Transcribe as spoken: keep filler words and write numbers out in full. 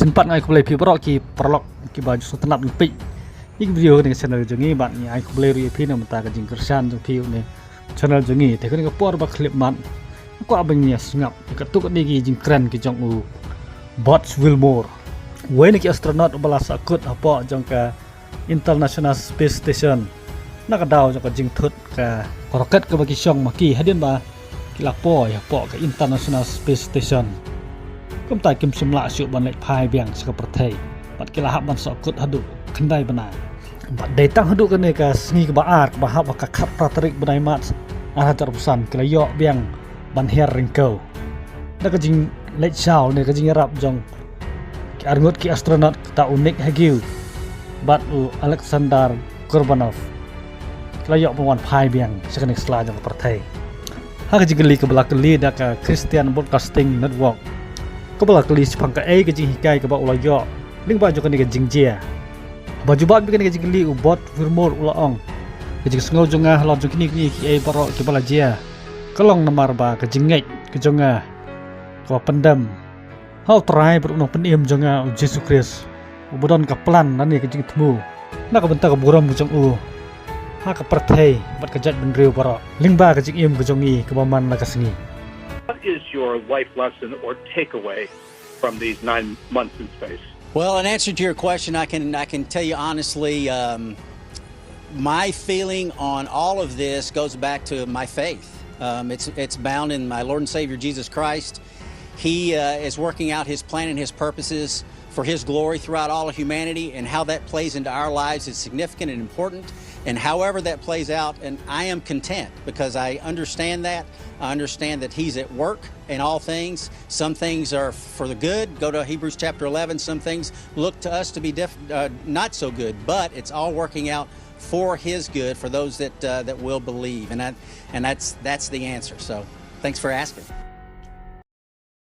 Kynpat ngi ai khublei phi baroh ki paralok kiba ju sngewtynnat ban peit ïa ki video ha kane ka channel jong ngi, bad ngi ai khublei ruh ïa phi na ka bynta ka jingkyrshan jong phi ha kane ka channel jong ngi. Te ha kane ka por ba khyllipmat, nga kwah ban ïa sngap ïa katto katne ki jingkren ki jong u Buzz Wilmore, uwei na ki astronaut uba la sahkut hapoh jong ka International Space Station na ka daw jong ka jingthut ka rocket kaba ki shong ma ki hadien ba ki la poi hapoh ka International Space Station. Kumta kim shym lah shuh ban leit phai biang sha ka pyrthei, bad ki la hap ban sahkut haduh khyndai bnai. Bad dei tang haduh kane ka sngi kaba ar, kaba hap ha ka khatphra tarik bnai March ar hajar arphew san, ki la ïoh biang ban hiar ryngkew da ka jingleit shaw ne ka jingïarap jong ki arngut ki astronaut, kata u Nick Hague bad u Alexander Kurbanov. Ki la ïoh ban wan phai biang sha kane ka sla jong ka pyrthei. Ha ka jingkylli kaba la kylli da ka Christian Broadcasting Network, kaba la kylli shaphang kaei ka jinghikai kaba u la ïoh lyngba jong kane ka jingjia, ba jubab ïa kane ka jingkylli, u Buzz Wilmore u la ong, ka jingsngew jong nga halor jong kine kine kiei baroh kiba la jia ka long namar ba ka jingngeit ka jong nga kaba pyndem ha U Trai bad U Nongpynim jong nga, U Jisu Khrist, uba don ka plan lane ka jingthmu na ka bynta ka burom ka jong u ha ka pyrthei bad ka jaitbynriew baroh, lyngba ka jingim ka jong ngi kaba man la ka sngi. What is your life lesson or takeaway from these nine months in space? Well, in answer to your question, I can I can tell you honestly, um, my feeling on all of this goes back to my faith. Um, it's it's bound in my Lord and Savior Jesus Christ. He uh, is working out His plan and His purposes for His glory throughout all of humanity, and how that plays into our lives is significant and important. And however that plays out, and I am content because I understand that. I understand that He's at work in all things. Some things are for the good. Go to Hebrews chapter eleven. Some things look to us to be diff- uh, not so good, but it's all working out for His good for those that uh, that will believe. And that and that's that's the answer. So thanks for asking.